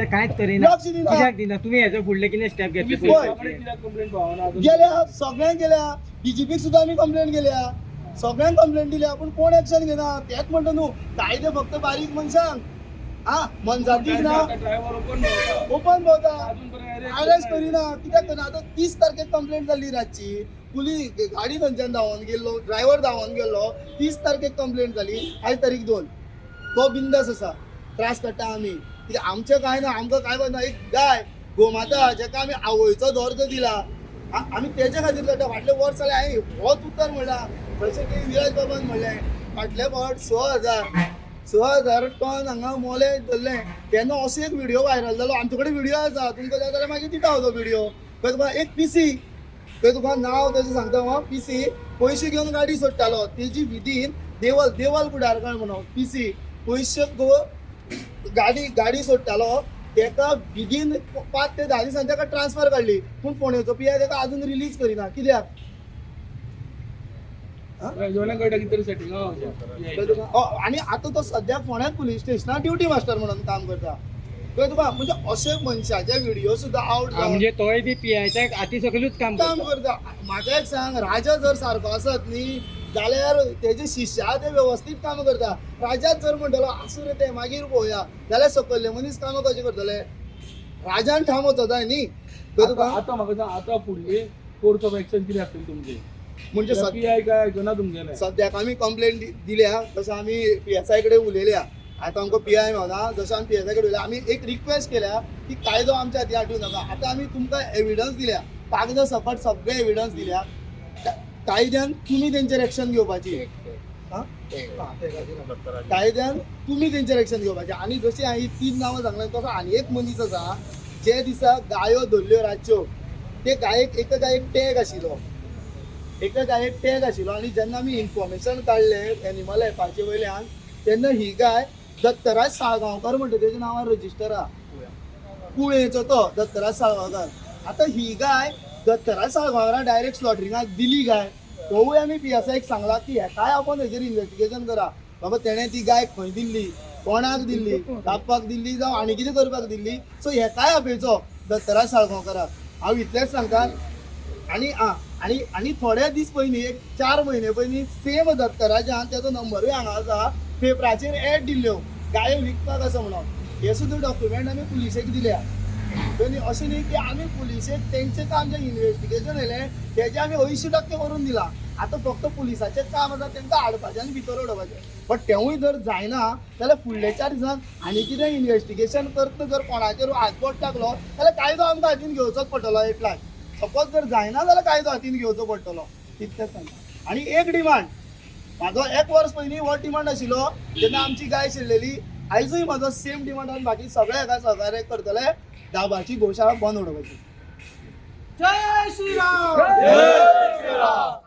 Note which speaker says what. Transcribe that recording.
Speaker 1: कांयच करिना.
Speaker 2: लक्ष दिना.
Speaker 1: कित्याक दिना? तुमी हेजो फुडले कितें स्टेप घेतले?
Speaker 2: पळय.
Speaker 1: पोलिसांचे?
Speaker 3: कंप्लेंट पावना अजून.
Speaker 2: गेल्या, सगळ्यांक गेल्या. डीजीपीक सुद्दां आमी कंप्लेन केल्या, सगळ्यांक कंप्लेन दिल्या, पूण कोण एक्शन घेना. तेंच म्हणटा न्हू, कायदे फक्त बारीक मनशांक, आ मनजातीक ना.
Speaker 3: ड्रायव्हर ओपन भोंवता.
Speaker 2: ओपन भोंवता.
Speaker 3: अजून पर्यंत
Speaker 2: अरेस्ट करिना. कित्याक करना? आतां 30 तारखेक कंप्लेंट जाल्ली रातची. पुलीस गाडी थंयच्यान धांवोन गेल्लो, ड्रायव्हर धांवोन गेल्लो. 30 तारखेक कंप्लेंट जाली, आयज तारीख 2. तो बिंदास आसा. त्रास काडटा आमी कित्याक? आमचें कांय ना, आमकां कांय ना. एक गाय, गोमाता, जेका आमी आवयचो दर्जो दिला, आमी तेजे खातीर काडटा. फाटलें वर्स जालें हांवें होच उतर म्हणला, जशें की विराज बाबान म्हणलें, फाटले फावट 6,000 टन हांगा मोले धरलें तेन्ना असो एक व्हिडिओ व्हायरल जालो. आमचे कडेन व्हिडिओ आसा, तुमकां जाय जाल्यार मागीर दिता हांव तो व्हिडिओ. खंय तुका एक पिसी, खंय तुका नांव तेजें सांगता हांव, पिसी पयशे घेवन गाडी सोडटालो. तेजी विदीन देवल, देवल कुडारकार म्हणून पिसी पयशे गो गाडी गाडी सोडटालो. तेका विदीन 5 ते 10 दिसान तेका ट्रान्सफर काडली, पूण फोंडेचो पी I तेका अजून रिलीज करिना. कित्याक?
Speaker 3: जेवणाक कळटा कितें तरी सेटिंग.
Speaker 2: कळ्ळें तुका? आनी आतां तो सद्याक फोंड्यात पुलीस स्टेशनार ड्युटी मास्टर म्हणून काम करता. कळ्ळें तुका? म्हणजे अशे मनशाचे व्हिडिओ सुद्दां आवट
Speaker 1: म्हणजे तोय बी पीआयच्या हाती सकलूच काम
Speaker 2: काम
Speaker 1: करता.
Speaker 2: करता. म्हाका एक सांग, राजा जर सारको आसत न्ही जाल्यार तेजे शिष्या ते वेवस्थीत काम करता. राजाच जर म्हणटलो आसूं रे ते मागीर पळोवया जाल्यार सकयल्ले मनीस कामां कशें करतले? राजान ठाम वचो जाय न्ही. कळ्ळें तुका?
Speaker 3: आतां म्हाका सांग, आतां फुडली कोर्स ऑफ एक्शन कितें आसतली तुमची?
Speaker 2: म्हणजे
Speaker 3: पीआय काय आयकना तुमगेलें?
Speaker 2: सद्याक आमी कंप्लेन दिल्या, तशें आमी पी एस I कडेन उलयल्या. आतां आमकां पी I मेळना. जशें आमी पी एस I कडेन उलयल्या, आमी एक रिक्वेस्ट केल्या की कायदो आमच्या हातीन हाडूं नाका. आतां आमी तुमकां एविडन्स दिल्या, कागदां सकट सगळे एविडन्स दिल्या. कायद्यान तुमी तेंचेर एक्शन घेवपाची. हा? हा, ते खातीर. कायद्यान तुमी तेंचेर एक्शन घेवपाचें. आनी जशी हांवें 3 नांवां सांगलें, तसो आनी एक मनीस आसा, जे दिसा गायो धरल्यो रातच्यो, ते गायेक, एका गायेक टॅग आशिल्लो, एका गायेक टॅग आशिल्लो. आनी जेन्ना आमी इन्फॉर्मेशन काडलें एनिमल एपाचे वयल्यान, तेन्ना ही गाय दत्तराज साळगांवकर म्हणटा तेच्या नांवार रजिस्टर आहा. कुळेचो तो दत्तराज साळगांवकर. आतां ही गाय दत्तराज साळगांवकरा डायरेक्ट स्लॉटरिंगाक दिली गाय. तोवूय आमी पी एस आयक सांगला की हेकाय आपण हेजेर इन्वेस्टिगेशन करा बाबा, तेणें ती गाय खंय दिल्ली, कोणाक दिल्ली, कापपाक दिल्ली जावं आनी कितें करपाक दिल्ली. सो हेकाय आपयचो दत्तराज साळगांवकराक. हांव इतलेंच सांगता. आनी आं आनी आनी थोडे दीस पयलीं, एक 4 म्हयने पयलीं, सेम दत्तराजान, तेजो नंबरूय हांगा आसा, पेपराचेर एड दिल्ल्यो गायो विकपाक आसा म्हणून. हे सुद्दां डॉक्युमेंट आमी पुलिसेक दिल्या. आनी अशें न्ही की आमी पुलिसेक तेंचें काम जें इन्वेस्टिगेशन येयलें तेजें आमी 80% करून दिलां. आतां फक्त पुलिसाचें काम आसा तेंकां हाडपाचें आनी भितर उडोवपाचें. बट तेवूय जर जायना जाल्यार फुडल्या 4 दिसान आनी कितें इन्वेस्टिगेशन करता, जर कोणाचेर हातबोट टाकलो जाल्यार कायदो आमकां हातीन घेवचोच पडटलो. 1 लाख सपोज जर जायना जाल्यार कायदो हातीन घेवचो पडटलो, तितकेंच सांगता. आनी एक डिमांड म्हाजो, एक वर्स पयलीं हो डिमांड आशिल्लो जेन्ना आमची गाय शेणलेली, आयजूय म्हाजो सेम डिमांड आनी बाकी सगळे हेका सहकार्य करतले. दाबाची गोशाळा बंद उडोवपाची.
Speaker 4: जय श्रीराम.
Speaker 3: जय श्रीराम.